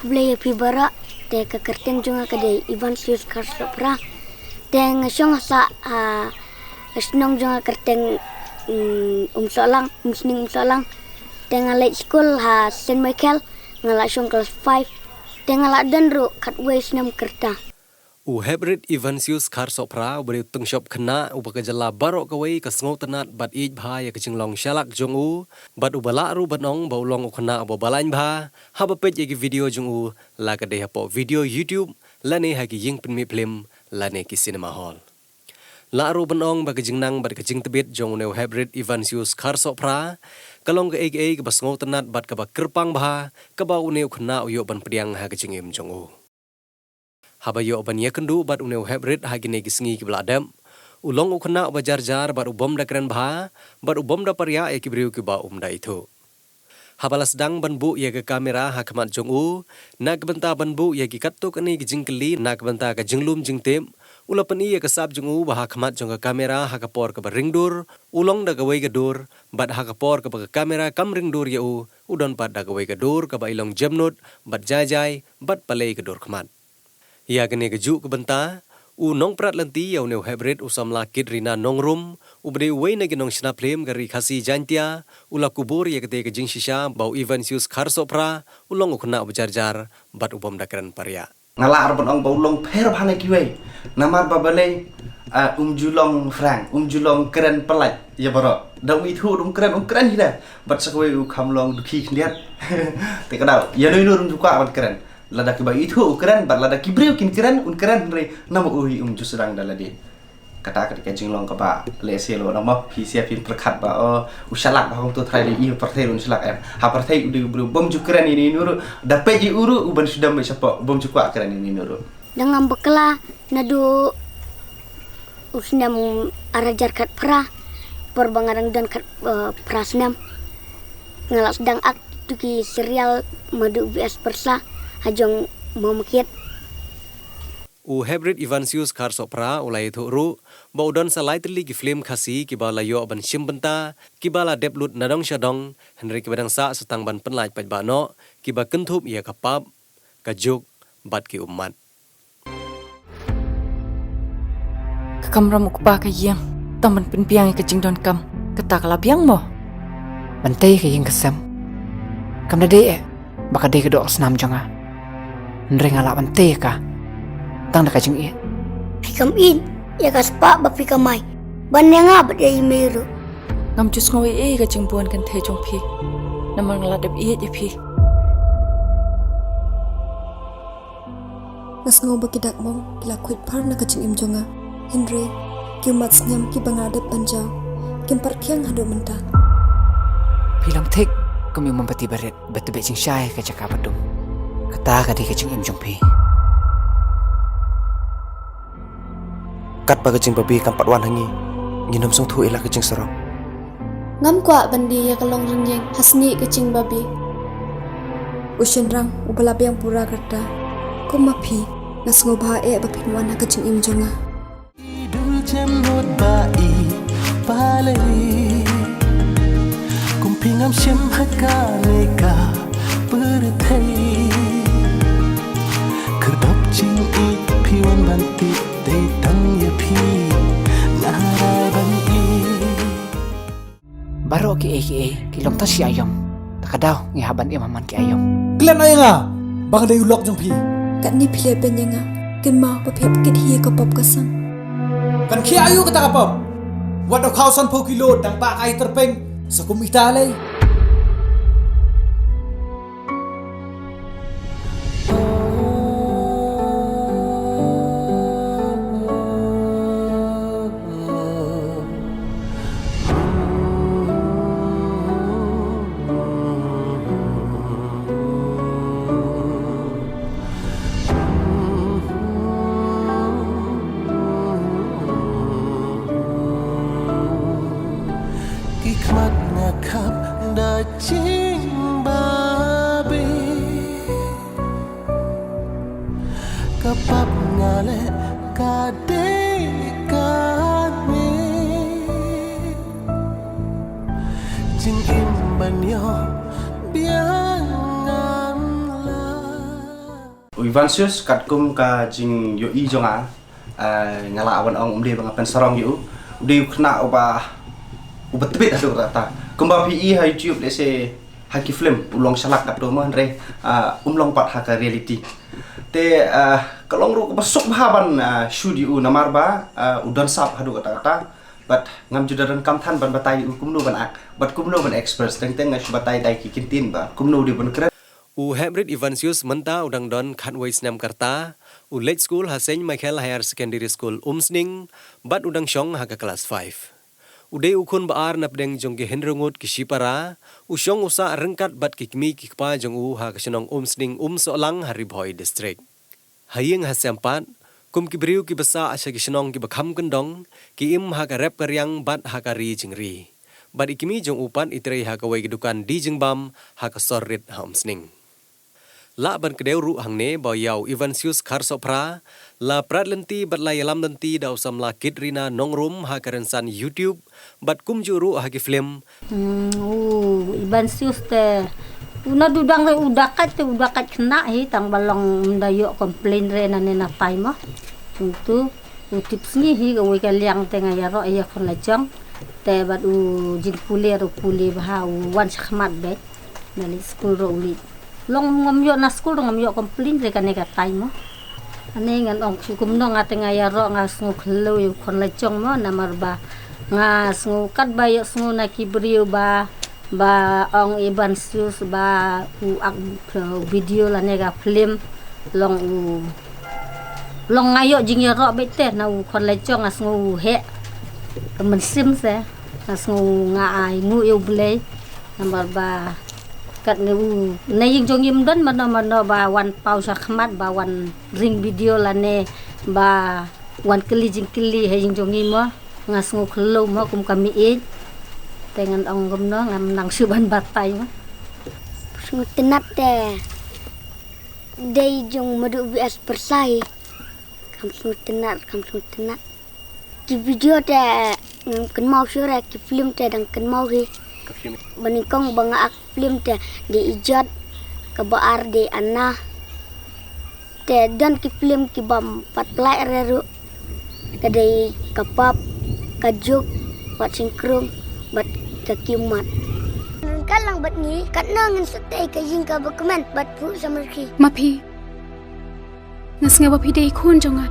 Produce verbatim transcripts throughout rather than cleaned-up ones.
Khublei ïa phi baroh, te ka kyrteng jong nga ka dei Evansius Kharsohphra. Te nga shong ha shnong jong nga kyrteng, mm, Umsohlang, Umsning Umsohlang. Te nga leit skul ha Saint Michael, nga la shong klas five. Te nga la don ruh khatwei snem ka rta. U Heprit Evansius Kharsohphra, uba dei u tyngshop khynnah uba ka jylla baroh kawei ka sngewtynnat bad ïeit bha ïa ka jinglong shalak jong u, bad uba lah ruh ban ong ba u long u khynnah uba balang bha, haba peit ïa ki video jong u, la ka dei hapoh video YouTube, lane ha ki ïing pynmih phlim, lane ki cinema hall. Lah ruh ban ong ba ka jingnang bad ka jingtbit jong une u Heprit Evansius Kharsohphra, ka long kaei kaei kaba sngewtynnat bad kaba kyrpang bha, kaba une u khynnah u ïoh ban pdiang ha ka jingim jong u. Haba ïoh ban ïakynduh bad une u Heprit ha kine ki sngi kiba la dep, u long u khynnah uba jar jar bad u bym da kren bha, bad u bym da pariah ïa ki briew kiba um da ithuh. Haba la sdang ban buh ïa ka kamera ha khmat jong u, na ka bynta ban buh ïa ki katto katne ki jingkylli, na ka bynta ka jinglum jingtip, u la pyni ïa ka sap jong u ba ha khmat jong ka kamera ha ka por kaba ring dur, u long da kawei ka dur, bad ha ka por kaba ka kamera kam ring dur ïa u, u don pat da kawei ka dur kaba i long jemnud, bad jai jai, bad palei ka dur khmat. Ïa kane kajuh ka bynta, u nongprat lynti ïa une u Heprit u samla Kitrina Nongrum, uba dei uwei na ki nongshna phlim ka Ri Khasi Jaintia, u la kubur ïa kata ka jingshisha ba u Evansius Kharsohphra, u long u khynnah uba jar jar, bad u bym da kren pariah. Nga lah ruh ban ong ba u long pher bha na kiwei. Namar ba balei, ah, um ju long frank, um ju long kren pynlait ïa baroh. Da um ithuh, da um kren, um kren hi da. Bad sa kawei u kham long dukhi khyndiat. Te ka daw, ïa no ïa no ruh um ju kwah ban kren. Lada kiba ithuh u kren, bad lada ki briew kin kren, un kren, hynrei namar u hi um ju sdang da lade. Kata ka dei ka jinglong kaba lehse lo, namar phi sngewthuh pyrkhat ba, oh, u shalak ba hangto, trai dei i pyrthei ruh un shalak em. Ha pyrthei u dei u briew bym ju kren ïa no ïa no ruh, da peit ïa u ruh u ban shu dem shapoh, bym ju kwah kren ïa no ïa no ruh. Dang ngam bakla naduh u snem ar hajar khatphra, por ba nga dang don khat, eh, phra snem. Nga la sdang act tu ki serial Madu V S Pyrsa ha jong Mawmarket. U Heprit Evansius Kharsohphra u la ïathuh ruh ba u don sa lai tylli ki phlim Khasi kiba la ïoh ban shim bynta, kiba la dep lut na dong sha dong, hynrei kiba dang sah sa tang ban pynlait paidbah noh, kiba kynthup ïa ka pap, ka juk, bad ki ummat. Ka kamram u kpa ka ïeng, tang ban pynbiang ïa ka jingdonkam, kata ka la biang mo. Ban tei ka ïing ka sem. Kam da dei eh, ba ka dei ka doh ka snam jong nga. Hynrei nga lah ban tei ïa ka tang da ka jingïeit. Phi kam ïeit ïa ka spah ba phi kamai ban ïa nga bad ïa i mei ruh. Ngam ju sngew ei ei ka jingbun kynthei jong phi, namar nga la dep ïeit ïa phi. Nga sngew ba ki dak mong ki la khuid phar na ka jingim jong nga. Hynrei ki ummat snem kiba nga dep ban jaw kim pat khiang haduh mynta. Phi long thik kum i mombati barit ba tbit jingshai ka jaka ba dum. Kata ka dei ka jingim jong phi. Katba ka jingbabe kam pat wan ha ngi, ngin ym sngewthuh ïa la ka jingsarong. Ngam kwah ban die ïa ka longrynïeng ha snieh ka jingbabe. U shynrang uba la biang pura ka rta, kum ma phi, nga sngewbha eh ba phin wan ha ka jingim jong nga. I dul jemnud ba i pale. Kum phi ngam shym ha kane ka pyrthei. Khyrdop jingïeit phi wan ban tip, dei tang ïa phi nga rai ban ïeit. Baroh kiei kiei ki long tang shi aïom. Ta ka daw ngi hap ban im ha man ki aïom. Klet noh ïa nga ba nga dei u lok jong phi. Katne phi leh beiñ ïa nga, kynmaw ba phi hap kit hi ïa ka pop ka sang. Kan khie aïu kata ka pop? Wat da khaw sanphew kilo dang bah ka ai tyrpeng sa kum ita lei. Ki khmat nga khap da jingbabe. Ka pap nga leh ka dei kane. Jingim ban ïoh biang ngan la. Ivansius, katkum ka jingïohi jong nga, ah, nga lah ban ong um dei ba nga pynsarong ïa u. U dei u khynnah uba, uba tbit haduh katta. Kumba phi i ha YouTube, lehse ha ki film u long shalak katto mo, hynrei, ah, um long pat ha ka reality. Te, ah, ka long ruh kaba suk bha ban, ah, shoot ïa u namar ba, ah, u don sap haduh katta katta. Bad ngam ju donkam than ban batai ïa u kumno ban act bad kumno ban express, teng teng nga shu batai da ki kyntien ba kumno u dei ban kren. U Hybrid Ivansius mynta u dang don khatwei snem ka rta, u leit skul ha Saint Michael Higher Secondary School Umsning, bad u dang shong ha ka klas five. U dei u khun ba ar na pdeng jong ki hynriew ngut ki shipara, u shong u sah ryngkat bad ki kmie ki kpa jong u ha ka shnong Umsning Umsohlang ha Ri Bhoi District. Ha ïing ha sem pat, kum ki briew kiba sah sha ki shnong kiba kham kyndong, ki im ha ka rep ka riang bad ha ka ri jingri. Bad i kmie jong u pat i trei ha kawei ka dukan die jingbam ha ka sor rit ha Umsning. Lah ban kdew ruh hangne ba ïa u Ivansius Kharsohphra, la prat lynti bad la ïalam lynti da u samla Kitrina Nongrum ha ka rynsan YouTube, bad kumjuh ruh ha ki film. Hmm, u Ivansius te, u naduh dang re u da kait te u da kait khynnah hi, tang ba long ym da ïoh complain re na ne na tai mo. Kumtu u tip sngi hi kawei ka liang te nga ïaroh ïa khun la jong. Te bad u jingpule ruh pule bha, u wan shakhmat beit. Na leit skul ruh u leit. Long ngam ïoh na skul ruh ngam ïoh complain re kane ka tai mo. Ane ngan ong shu kumno nga te nga ïaroh nga sngew khlem ïa u khun la jong mo, namar ba nga sngew kat ba ïoh sngew na ki briew ba, ba ong Ivansius ba u ak video lane ka film long u, long nga ïoh jingïaroh beit te na u khun la jong nga sngew u heh ka mynsiem se, nga sngew nga ai nguh ïa u Blei. Namar ba kat ne u, ne ïing jong ngi ym don mano mano ba wan paw shakhmat ba wan ring video lane ba wan kylli jingkylli ha ïing jong ngi mo. Nga sngew khlem mo kum ka mih ïeit. Te ngan ong kumno, ngam nang shu ban batai mo. Sngewtynnat te dei jong Madu V S Pyrsa hi. Kam sngewtynnat, kam sngewtynnat. Ki video te ngam kynmaw shuh re, ki film te dang kynmaw hi. Ba nyngkong ba nga ak film te dei Ijot, kaba ar dei Anna. Te don ki film kibym pat pynlait re ruh. Ka dei Ka Pap, Ka Juk, Wat Shynkrung, bad Ka Kiew Mat. Ngan kal lang bad ngi, katno ngin shu tei ka ïing kaba kmen bad phuh shamarkhi. Ma phi. Nga sngew ba phi dei i khun jong nga.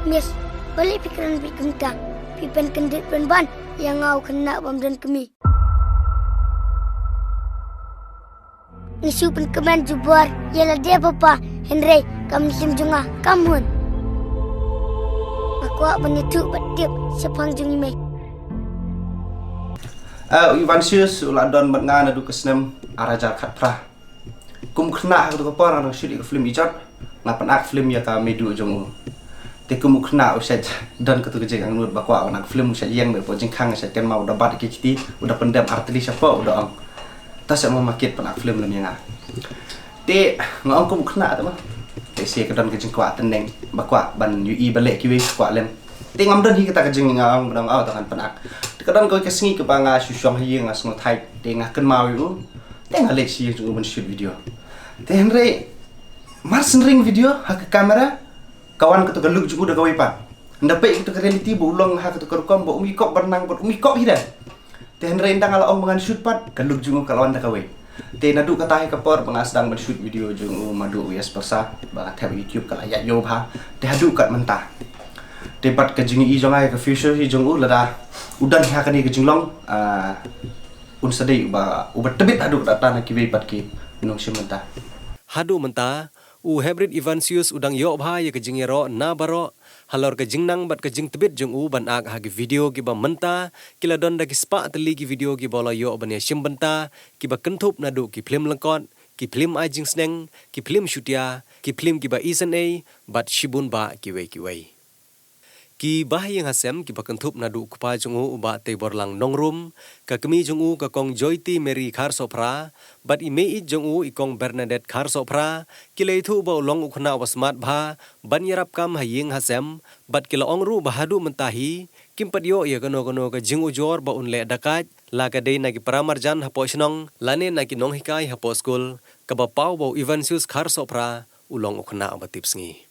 Miss, balei phi kren beit kumta? Phi pynkyndit pynban ïa nga u khynnah bym don kmie. Nga shu pynkmen jubor ïa lade papa, hynrei ka mynsiem jong nga kam hun. Nga kwah ban ïathuh bad tip shaphang jong i mei. Ah, u Ivansius u la don bad nga naduh ka snem ar hajar khatphra. Kum u khynnah ha katu ka por nga dang shoot ïa ka film Ijot, nga pynakt film ïa ka meiduh jong u. Te kum u khynnah u shait don katu ka jingangnud ba kwah ban akt film, u shait ïeng beit hapoh jingkhang, u shait kynmaw, u da bat ïa ki kti, u da pyndem ar tylli shapoh, u da ong, "To seh ma, ma kit pynakt film lem ïa nga." Te nga ong kum u khynnah te ma. Te seh ka don ka jingkwah tyneng ba kwah ban ïohi balei kiwei ki kwah lem. Te ngam don hi kata ka jing, nga ong ba dang, "Oh, to ngan pynakt." Te ka don kawei ka sngi kaba nga shu shong ha ïing nga sngewthait, te nga kynmaw ïa u. Te nga leit sha ïing jong u ban shoot video. Te hynrei mar syn ring video ha ka camera, ka wan katu ka look jong u da kawei pat. Ynda peit katu ka reality ba u long ha katu ka rukom ba um ïoh kop ban nang bad um ïoh kop hi da. Te hynrei ynda nga la ong ba ngan shoot pat, ka look jong u ka la wan da kawei. Te naduh kata hi ka por ba nga sdang ban shoot video jong u Madu V S Pyrsa, ba nga thep YouTube ka la ïaid ïew bha. Te haduh kat mynta. Te pat ka jingïohi jong nga ïa ka future hi jong u lada u don hi ha kane ka jinglong, ah, un sa dei uba, uba tbit haduh katta na kiwei pat ki nongshim bynta. Haduh mynta, u Hybrid Ivansius u dang ïoh bha ïa ka jingïaroh na baroh, halor ka jingnang bad ka jingtbit jong u ban act ha ki video kiba mynta, ki la don da ki spah tylli ki video kiba u la ïoh ban ïashim bynta, kiba kynthup naduh ki phlim lyngkot, ki phlim ai jingsneng, ki phlim shutia, ki phlim kiba isynei, bad shibun bah kiwei kiwei. Kiba ha ïing ha sem kiba kynthup naduh u kpa jong u u Bah Teiborlang Nongrum, ka kmie jong u ka Kong Joyty Mary Kharsohphra, bad i meieit jong u i Kong Bernadette Kharsohphra, ki la ïathuh ba u long u khynnah uba smat bha ban ïarap kam ha ïing ha sem, bad ki la ong ruh ba haduh mynta hi kim pat ïoh ïa kano kano ka jingujor ba un leh da kait, la ka dei na ki paramarjan hapoh shnong lane na ki nonghikai hapoh skul, kaba paw ba u Ivansius Kharsohphra u long u khynnah uba tipsngi.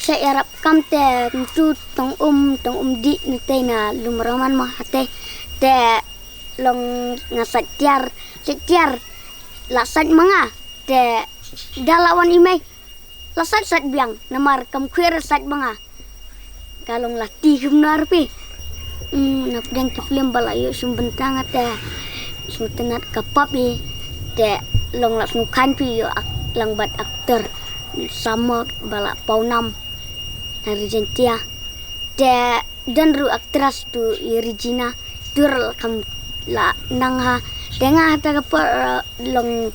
Sha ïarap kam te kumtu tong um, tong um dih nitei na Lumraman mo hatei. Te long nga sait tiar, sait tiar la sait ma nga. Te da la wan i mei la sait sait biang namar kam khwer sait ma nga. Ka long la ti him nar pi. Hmm, na pdeng ki film ba la ïoh shim bynta nga te sngewtynnat ka pap i te long la sngewkhan pi ïoh ak lang bad aktor samok ba la paw nam na Regentia. Te don ruh aktras tu i Regina tur kam la nang ha. Te nga hata ka por long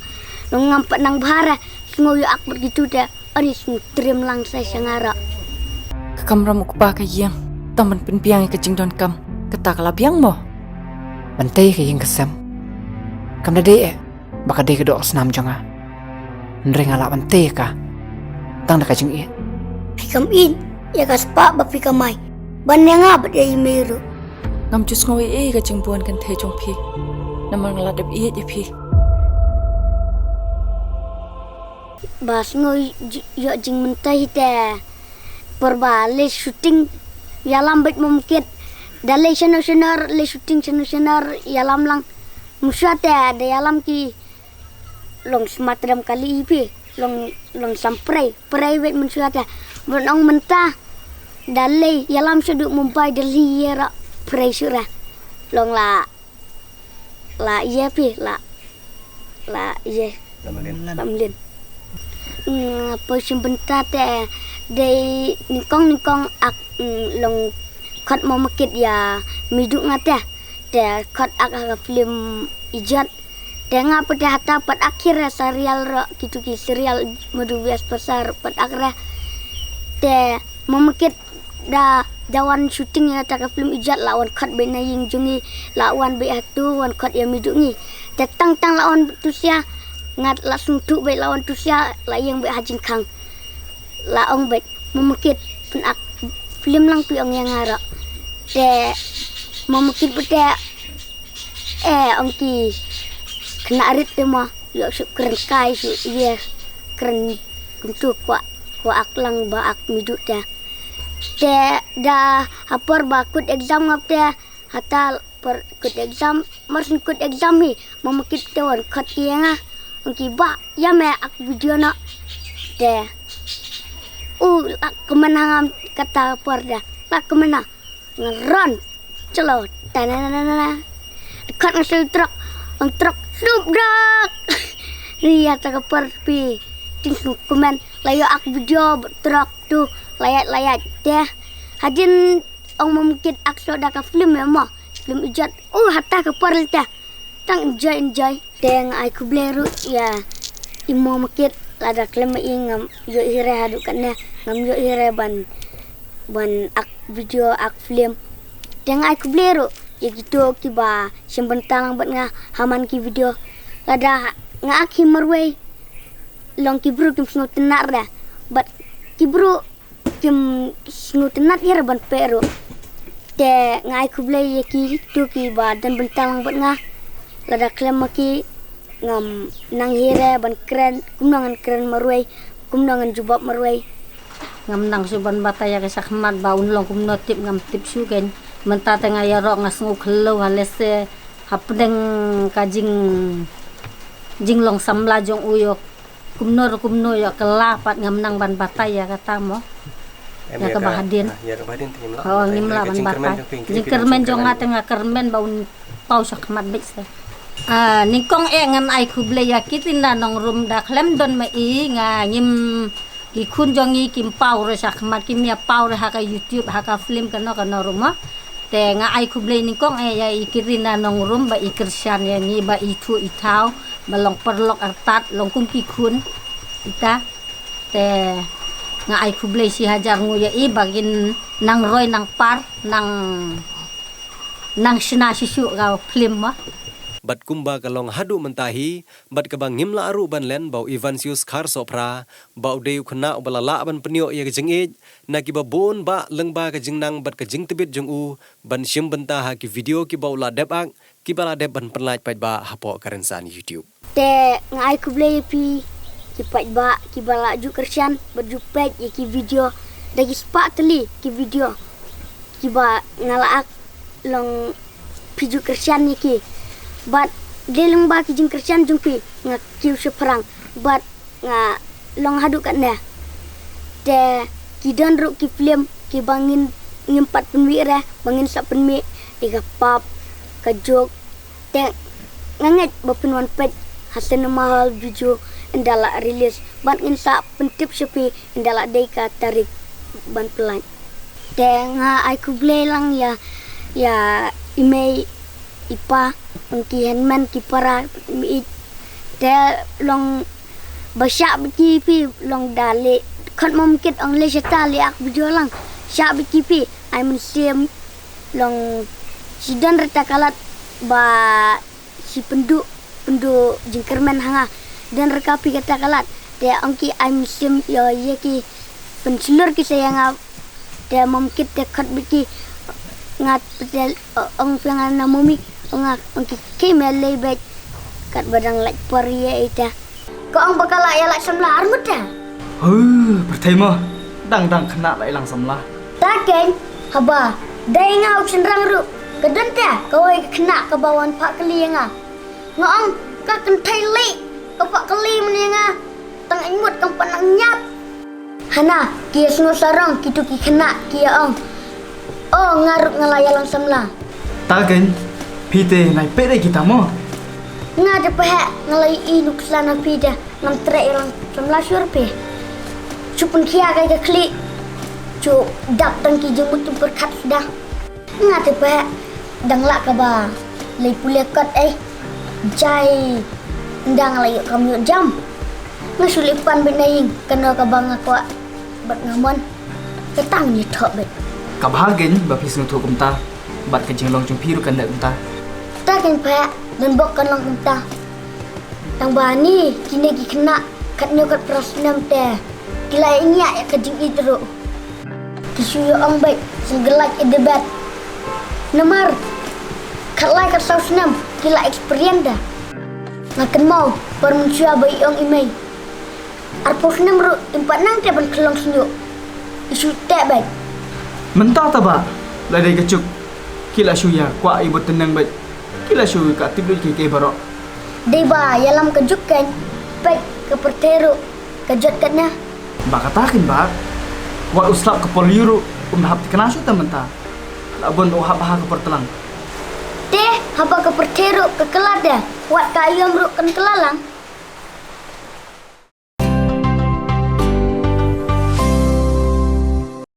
long ngam pat nang bha ra sngew ïoh ak bad kitu te. Ani sngewtriem lang sa sha nga ra. Ka kamram u kpa ka ïeng tang ban pynbiang ïa ka jingdonkam kata ka la biang mo. Ban tei ka ïing ka sem kam da dei eh ba ka dei ka doh ka snam jong nga. Hynrei nga lah ban tei ïa ka tang da ka jingïeit. Phi kam ïeit ïa ka spah ba phi kamai ban ïa nga bad ïa i mei ruh. Ngam ju sngew ei ei ka jingbun kynthei jong phi namar nga la dep ïeit ïa phi. Ba sngew ïoh jingmyntoi hi te por ba leit shooting ïalam beit mo mkit. Da leit shano shano leit shooting shano shano ïalam lang. Mynshuwa te da ïalam ki long smat rem kali hi phi long long sam prei prei beit mynshuwa te. Ban ong mynta da leit ïalam shaduh Mumbai Delhi ïa ra prei shuh ra. Long la la ïa phi la la ïa Lamlin. Lamlin. Mm, poi shim bynta te dei nyngkong nyngkong ak mm, long khot mo mkit ïa miduh nga te. Te khot ak ha ka film Ijat. Te nga pute hata pat ak hi re serial ro kitu ki serial Madu Bias Pasar pat ak re. Te mo mkit da da wan shooting ïa kata ka film Ijat la wan khot beit na ïing jong ngi la wan beit hatu wan khot ïa miduh ngi. Te tang tang la wan tusia ngat la sngewthuh beit la wan tusia la ïeng beit ha jingkhang. La ong beit mo mkit pyn ak film lang phi ong ïa nga ro. Te mo mkit pute eh ong ki khynnah rit te mo ïoh shu kren kai shu ïa kren kumtu kwah kwah ak lang ba ak miduh te. Te da ha por ba kut exam ngap te hata por kut exam mar syn kut exam hi mo mkit te wan khot ki ïa nga ong ki ba ïa me ak video no. Te u la kmen ha ngam kata por da la kmen ha nga ron chalo ta na na na na. Khot nga shu trok ang trok snoop dog. Ri ïa ta ka por pi ting snoop kmen la ïoh ak video trok tu la ïaid la ïaid te. Hadien ong mo mkit ak shu da ka film ïa mo film Ijat u hata ka por te. Tang enjoy enjoy. Te nga ai khublei ruh ïa i mo mkit lada khlem ma i ngam ïoh hi re haduh katne ngam ïoh hi re ban ban ak video ak film. Te nga ai khublei ruh ïa kito kiba shim bynta lang bad nga ha man ki video lada nga ak hi marwei long ki bru kim sngewtynnat re bad ki bru kim sngewtynnat ïa re ban peit ruh. Te nga ai khublei ïa kito kiba don bynta lang bad nga lada khlem ma ki ngam nang hi re ban kren kumno ngan kren marwei kumno ngan jubab marwei. Ngam nang shu ban batai ïa ka shakhmat ba un long kumno tip ngam tip shu kein. Mynta te nga ïaroh nga sngew khlem ha lese hapdeng ka jing jinglong samla jong u ïoh kumno ruh kumno ïoh kylla pat ngam nang ban batai ïa kata mo. Ïa kaba hadien. Ïa kaba hadien te ngim lah. Oh ngim lah ban batai. Jingkyrmen jong nga te nga kyrmen ba un paw shakhmat beit se. Ah nyngkong eh ngan ai khublei ïa ki tynda nongrum da khlem don ma i nga ngim ki khun jong ngi kim paw re shakhmat kim ïa paw re ha ka YouTube ha ka film kano kano ruh mo. Te nga ai khublei nyngkong eh ïa i ki tynda nongrum ba i kyrshan ïa ngi ba i thuh i thaw ba long paralok artat long kum ki khun ita. Te nga ai khublei shi hajar nguh ïa i ba kin nang roi nang par nang nang shna shisha ka film mo. Bad kumba ka long haduh mynta hi bad kaba ngim lah ruh ban len ba u Evansius Kharsohphra ba u dei u khynnah uba la lah ban pynïoh ïa ka jingïeit na kiba bun ba lyngba ka jingnang bad ka jingtbit jong u ban shim bynta ha ki video kiba u la dep ak kiba la dep ban pynlait paidbah hapoh ka rynsan YouTube. Te nga ai khublei ïa phi ki paidbah kiba la ju kyrshan bad ju peit ïa ki video, da ki spah tylli ki video kiba nga la ak, long phi ju kyrshan ïa ki. Bad dei lyngba ki jingkyrshan jong phi nga kiew shaphrang bad nga long haduh katne. Te ki don ruh ki film kiba ngin, ngim pat pynmih re, ba ngin sa pynmih, ïa ka pop, ka joke. Te nga ngeit ba phin wan peit ha cinema hall video ynda la release, bad ngin sa pyntip sha phi ynda la dei ka tarik ban pynlait. Te nga ai khublei lang ïa, ïa i mei i pa, ong ki hynmen ki para, mi. Te long ba shah bad ki phi, long da leh khot mom kit ong leh shata leh ak video lang. Shah bad ki phi, ai mynsiem, long shi don rta ka lad ba shi pynduh, pynduh jingkyrmen ha nga. Don rta ka phi kata ka lad. Te ong ki ai mynsiem ïa, ïa ki pynshlur ki sa ïa nga. Te mom kit te khot bad ki, nga pyntel, ong phi nga na momi, ong nga, ong ki, ki me lei bad. Katba dang lait por ïa ita. Ka ong ba ka la ïa lait samla armut te. Hu, pyrthei mo. Dang dang khynnah la ïa lang samla. Ta keiñ, haba dei nga u shynrang ruh, ka don te kawei ka khynnah kaba wan phah kali ïa nga. Nga ong ka kynthei lei ka phah kali mynne ïa nga. Tang ïa mut kam pat nang ñiat. Hana ki ïa sngewsarong kito ki khynnah ki ïa ong, o nga ruh nga la ïa long samla. Ta keiñ, phi te nai peit ïa kita mo. Nga te paheh nga la ïohi nuksan ha phi te. Ngam treh ïa long samla shuh phi. Shu pynkhia kai ka khlieh. Shu dap tang ki jingmut jingpyrkhat suda. Nga te paheh dang lah kaba lei pule kot ei. Jai dang lah ïoh kam ïoh jam. Nga shu leh pan bad na ïing kano kaba nga kwah bad nga mon. Ka tang ïa thoh bad. Ka bha keiñ ba phi sngewthuh kumta. Bad ka jinglong jong phi ruh kan dei kumta. Ta keiñ paheh ngan bok kan long kumta. Tang ba ni kine ki khynnah katno katphra snem te ki la ïa ñiah ïa ka jingïeit ruh. Ki shu ïa ong bad sngewlait ïa debate. Namar khatlai khatsaw snem ki la experience da. Nga kynmaw por mynshuwa ba i ong i mei. Arphew snem ruh im pat nang te ban khlong shñiuh. I shu teh bad. Mynta ta ba la dei ka juk. Ki la shu ïa kwah i bad tyneng bad. Ki la shu ka tip lut ki ki baroh. Dei ba ïalam ka juk keiñ, peit ka pyrthei ruh ka jot katne. Ba kata keiñ ba, wat u slap ka polio ruh um hap thikna shuh te mynta. La bun u hap ha ka por tlang. Te haba ka pyrthei ruh ka kylla te, wat ka aïom ruh kan kylla lang.